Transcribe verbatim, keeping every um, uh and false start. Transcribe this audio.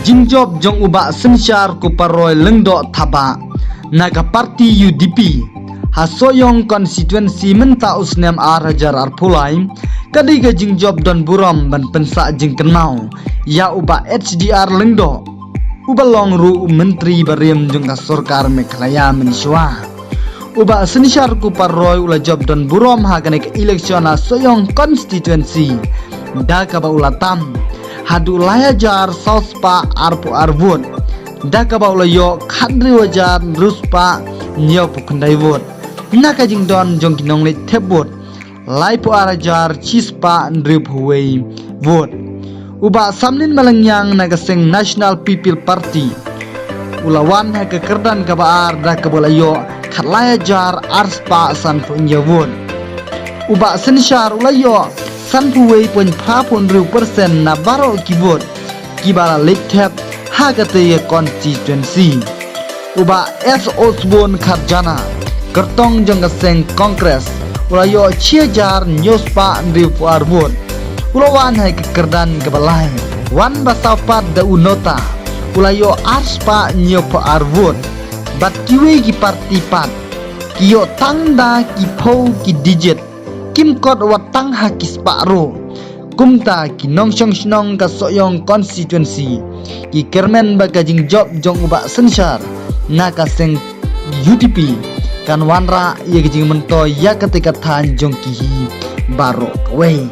Jingjop jong u Bah Synshar Kupar Roy Lyngdoh Thabah na ka party U D P ha Sohiong constituency mynta u snem ar hajar arphew lai ka dei ka jingjop don burom ban pynsah jingkynmaw ïa u Bah H D R Lyngdoh, uba long ruh u myntri barim jong ka sorkar Meghalaya mynshuwa. U Bah Synshar Kupar Roy u la jop don burom ha kane ka election ha Sohiong constituency da kaba u la tam haduh lai hajar saw spah arphew ar vote, da kaba u la ïoh khathynriew hajar hynriew spah hynñiewphew khyndai vote na ka jingdon jong ki nongleit thep vote laiphew ar hajar shi spah hynriewphew wei vote. U Bah Samlin Malngiang na ka seng National People Party u la wan ha ka kyrdan kaba ar da kaba u la ïoh khatlai hajar ar spah sanphew hynñiew vote. U Bah Synshar u la ïoh sanphew wei point phra phew hynriew percent na baroh ki vote kiba la leit thep ha katei ka constituency. U Bah S Osborne Kharjana, kyrtong jong ka seng Congress, u la ïoh shi hajar hynñiew spah hynriewphew ar vote. U la wan ha ka kyrdan kaba lai. Wan ba saw pat da u NOTA, u la ïoh ar spah hynñiewphew ar vote. Bad kiwei ki party pat ki ïoh tang da ki phew ki digit, kim kot wat tang ha ki spah ruh. Kumta ki nongshong shnong ka Sohiong constituency ki kyrmen ba ka jingjop jong u Bah Synshar na ka seng U D P kan wanrah ïa ka jingmyntoi ïa katei ka thaiñ jong ki hi baroh kawei.